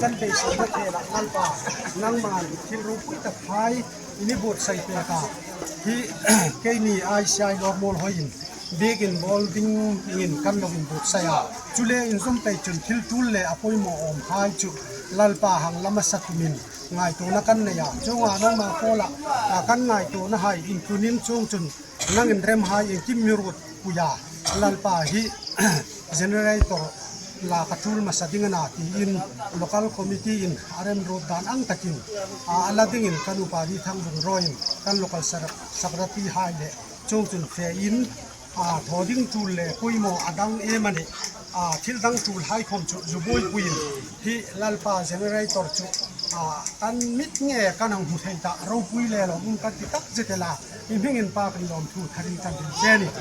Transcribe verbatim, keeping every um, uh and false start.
Kan beiseina khela Lalpa, nangman thil ropui tak hai i mi buotsai pek a. Hi keini I C I Lawrmuolhoi in biekin bawl dingin kan lo inbuotsai a. Chule inzawm pei chun thil tul le a poimaw awm hai chu Lalpa hang la hmasa tumin ngaituona kan nei a. Chuonga nangma kuoma, a, kan ngaituona hai inthunin chuong chun nangin remhai iengkim mi ruotpui a. Lalpa hi generator La ka tul masa ding a na tiin local committee-in a remruot dan ang takin, a, a la dingin kan upa Ri Thang Vung Roy-in kan local sar-, secretary-hai le chuongchun fe in, a, thaw ding tul le poimaw a dang em a nih, a, thil dang tulhai khom chu zu buoipuiin hi Lalpa generator chu, a, kan mit nge kan hang hmu thei ta, ropui le lawm um kan ti takzet el a, i hmingin pa kan lawmthu tharin kan hril che a nih.